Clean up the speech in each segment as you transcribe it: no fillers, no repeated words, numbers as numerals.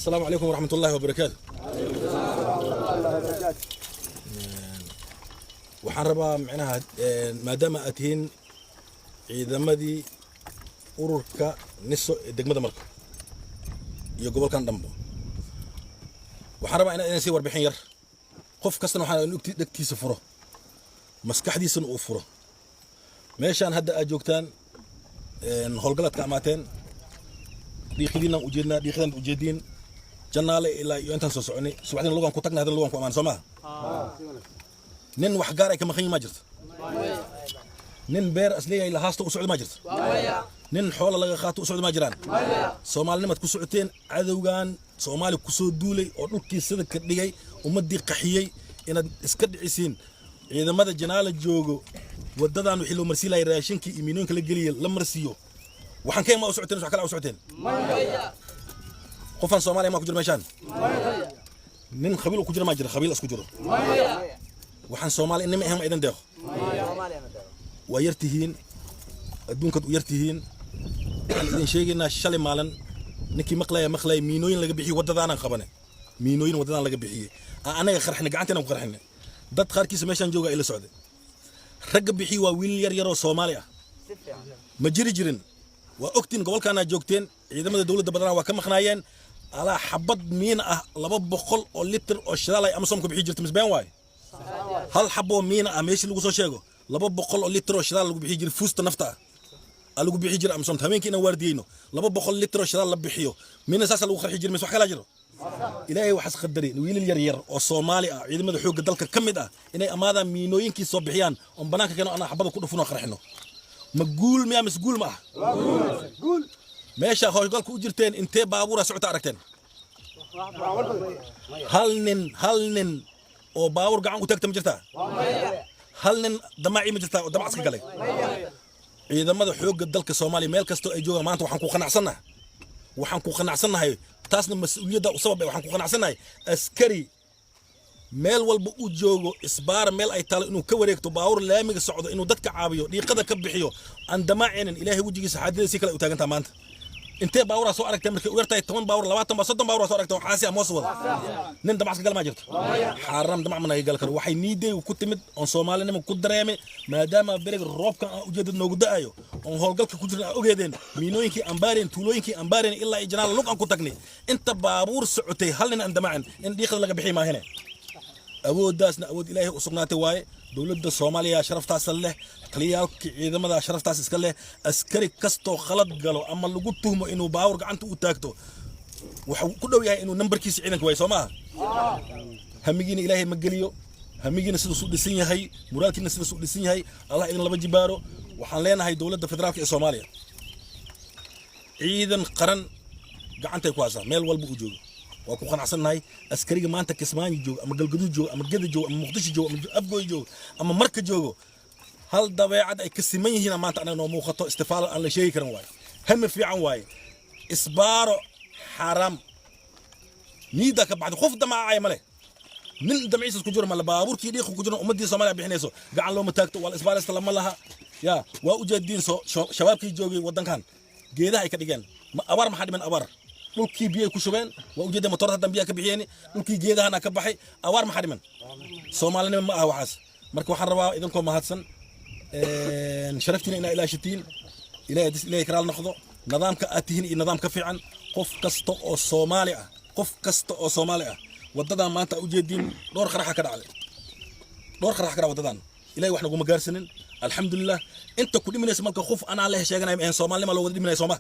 Asalaamu calaykum waraxmat ullahi wabarakaatu. Waxaan rabaa micnaha maadaama aad tihiin ciidamadii ururka NISO ee degmada Marko iyo gobolkan dhambo, waxaan rabaa inaan idin sii warbixin yar. Qof kastana waxaan in dhegtiisa furo, maskaxdiisana uu furo. Meeshaan hadda aad joogtaan howlgalaad ka amaateen, dhiiqidiinaan ujeednaa, dhiiqidan ujeediin Jannaale ilaa iyo intaan soo soconay. Subaxdina lugaan ku tagnay, haddana lugaan ku amaan, soo maha? Nin wax gaar ay ka maqan yihin maa jirto? Nin beer as leeyahay lahaasto u socdo maa jirto? Nin xoola laga qaato u socdo maa jiraan? Soomaalinimaad ku socoteen. Cadowgan Soomaali ku soo duulay oo dhulkii sida ka dhigay, ummaddii qaxiyey, inaad iska dhicisiin. Ciidamada Janaala joogo, waddadan wixii loo marsiin lahay, raashinkii iyo miinooyinka la geliyey la marsiiyo. Waxaan ka imaa u socoteen, wax kale u socoteen. Qofaan Soomaaliya maa ku jiro meeshaan? Nin khabiil ku jiro maa jira? Khabiil isku jiro. Waxaan Soomaali inima ahayn ma idin deeqo. Waa yar tihiin, adduunkaad u yar tihiin. Waxaan idin sheegaynaa, shalay maalin ninkii maqlaya maqlaya, miinooyin laga bixiyey waddadaanaan qabane, miinooyin waddadaan laga bixiyey aan anaga qarxinay, gacanteena ku qarxinay. Dad qaarkiisa meeshaan jooga ila socday. Ragga bixiyey waa wiilal yar yaroo Soomaali ah. Ma jiri jirin, waa ogtiin, gobolkaanaa joogteen. Ciidamada dowladda badanaa waa ka maqnaayeen. Alaa xabad miina ah 200 oo litir oo shidaal ay AMISOM ka bixi jirta, misbeen waay? Hal xaboo miina ah meeshii lagu soo sheego, 200 oo litir oo shidaal lagu bixi jiray, fuusta nafta ah aa lagu bixi jiray AMISOM. Habeenkii inaan waardiyeyno, 200 litir oo shidaal la bixiyo, miina saasa lagu qarxi jiray, mise wax kalaa jiro? Ilaahay waxaas qadaray wiilal yar yar oo Soomaali ah, ciidamada xoogga dalka ka mid ah, inay amaadaan miinooyinkii soo bixiyaan oon banaanka keeno, anaa xabada ku dhufunoo qarxino. Ma guul miyaa mise guul ma ah? Meesha howlgalka u jirteen, intee baabuura socota aragteen? Hal nin, hal nin oo baabuur gacan u taagta ma jirtaa? Hal nin damaaci ma jirtaa oo damac iska galay? Ciidamada xoogga dalka Soomaaliya meel kastoo ay joogaan maanta waxaan ku qanacsannahay, waxaan ku qanacsannahay, taasna mas-uuliyadda u sabab, waxaan ku qanacsannahay askari meel walba u joogo isbaara meel ay taalo inuu ka wareegto, baabuur laamiga socdo inuu dadka caabiyo, dhiiqada ka bixiyo, aan damaacaynin. Ilaahay wejigiisa xaadida si kale u taagantaa. Maanta intee baabuuraa soo aragtay? Markay u yartahay 10 baabuur, 20 baa, 30 baabuuraa soo aragtay oo xaasi ah moos wada. Nin damacska gal maa jirto? Xaaram, damac mana gal karo. Waxay niidaygu ku timid oon Soomaalinimo ku dareemay, maadaama beriga roobkan aan ujeedad noogu da'ayo oon howlgalka ku jirna, aan ogeedeen miinooyinkii aan baareen, tuulooyinkii aan baareen, ilaa iyo Janaala lug aan ku tagnay. Inta baabuur socotay, hal nin aan damacin in dhiiqada laga bixi maahine. Awooddaasna awood Ilaahay u sugnaatay waaye. Dowladda Soomaaliya sharaftaasa leh, taliyaalkii ciidamada sharaftaas iska leh. Askari kastoo khalad galo ama lagu tuhmo inuu baawur gacanta u taagto, wuxuu ku dhow yahay inuu nambarkiisa ciidanka waayo, soo maaha? Hamigiina Ilaahay ma geliyo. Hamigiina sidaas u dhisan yahay, muraalkiina sidaas u dhisan yahay, Allah idin laba jibaaro. Waxaan leenahay dowladda federaalka ee Soomaaliya, ciidan qaran gacantay ku haysaa meel walba uu joogo. Waa ku qanacsannahay. Askariga maanta Kismaayo joogo ama Galgaduud joogo ama Geda joogo ama Muqdisho joogo ama Afgooy joogo ama Marka joogo, hal dabeecad ay ka siman yihiin maanta anaga noo muuqato, istifaalo aan la sheegi karin waaye, hami fiican waaye. Isbaaro xaaraam niidaa ka baxday. Qof damaacaya male, nin damciisas ku jiro male. Baabuurkii dhiiqu ku jiro ummaddii Soomaaliya bixinayso, gacan looma taagto, waa la isbaaraysta lama laha. Yaa waa ujeediin shabaabkii joogay waddankan geedaha ay ka dhigeen. Abaar maxaa dhiman? Abaar dhulkii biyay ku shubeen, waa ujeeda. Motorada haddan biyaha ka bixiyeen, dhulkii geedahana ka baxay. Abaar maxaa dhiman? Soomaalinimo ma aha waxaas. Marka waxaan rabaa idinkoo mahadsan, sharaftiina inaa ilaashatiin, Ilahay dis Ilahay karaal noqdo, nidaamka aad tihiin iyo nidaam ka fiican. Qof kasta oo Soomaali ah, qof kasta oo Soomaali ah, waddadan maanta aa ujeediin dhowr qaraxa ka dhacday, dhowr qarax ka dhacday waddadan. Ilahay wax naguma gaarsanin, alxamdulilah. Inta ku dhiminaysa marka qof anaa leh sheeganaya ma ahayn, Soomaalinima loo wada dhiminaya, sooma?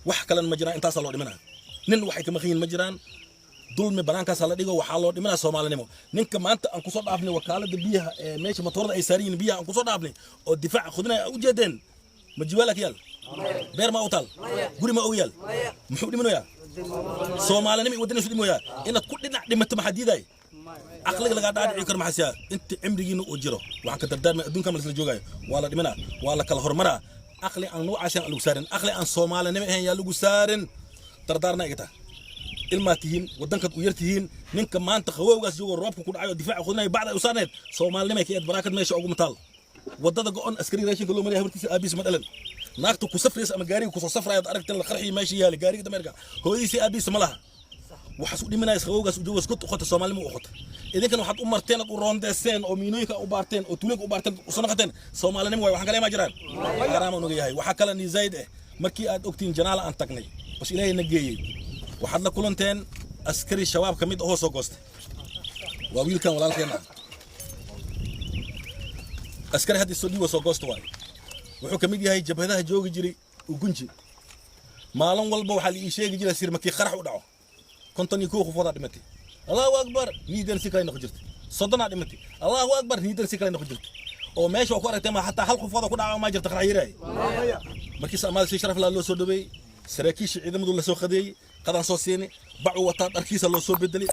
Wax kalena ma jiraan, intaasaa loo dhiminaya. Nin waxay ka maqan yihiin ma jiraan. Dulmi banaankaasaa la dhigo, waxaa loo dhiminaya Soomaalinimo. Ninka maanta aan kusoo dhaafnay wakaalada biyaha ee meesha matoorada ay saaran yihiin, biyaha aan kusoo dhaafnay oo difaaca khudinaya aa ujeedeen, ma jiwaala ka yaal? Beer ma u taal? Guri ma og yaal? Muxuu dhiminayaa? Soomaalinimo iyo wadaniisu dhimoyaa. Inaad ku dhinac dhimato maxaa diidaay? Caqliga lagaa dhaadhici karo maxaa siyaa? Inta cimrigiina uu jiro waxaan ka dardaarmay, adduunka ma lasla joogaayo, waa la dhimanaa, waa la kala hormaraa. Caqli aan noocaas aan lagu saarin, caqli aan Soomaalinimo ahayn yaa lagu saarin. Dardaarna iga taha, ilmaa tihiin, waddankaad u yar tihiin. Ninka maanta qabowgaas joogo, roobka ku dhacay oo difaaca khudinaya, bacda ay u saarneed, Soomaalinimay ka eed. Baraakad meesha ugu mataal waddada go-on, askari raashinka loo maraya, habartiisa aabihiis ma dhalan. Naagta ku safraysa ama gaariga kusoo safraya ad aragteen la qarxiyo meesha yaali, gaariga dameerka, hooyadiisa aabihiisa ma laha. Waxaas u dhimanaya qabowgaas u joogas god u qota, Soomaalima u qota. Idinkana waxaad u marteen, aad u roondeeseen oo miinooyinka u baarteen oo tuulooyinka u baarteen, u soo noqoteen. Soomaalinimo waay, waxaan kale ma jiraan, xaraama unaga yahay. Waxaa kale ni zaid eh, markii aad ogtiin Janaala aan tagnay, bas Ilaahay na geeyey, waxaad la kulanteen askari Shabaab ka mid ahoo soo goostay. Waa wiilkan walaalkeenna ah, askari hadda soo dhiiba, soo goosta waaye. Wuxuu ka mid yahay jabhadaha joogi jiray Ugunji. Maalin walba waxaa la ii sheegi jiray sir markii qarax u dhaco, 51 qofoodaa dhimatay, Allahu akbar, niidan si kale noqon jirtay. 30-aa dhimatay, Allahu akbar, niidan si kale noqon jirtay. Oo meesha waa ku aragtay, ma xataa hal qofooda ku dhaca ma jirta qarax yaraay. Markiis amaada si sharaf laa loo soo dhaweeyey, saraakiisha ciidamadu la soo qadeeyey, qadaan soo siinay, bacu wataa, dharkiisa loo soo bedelay.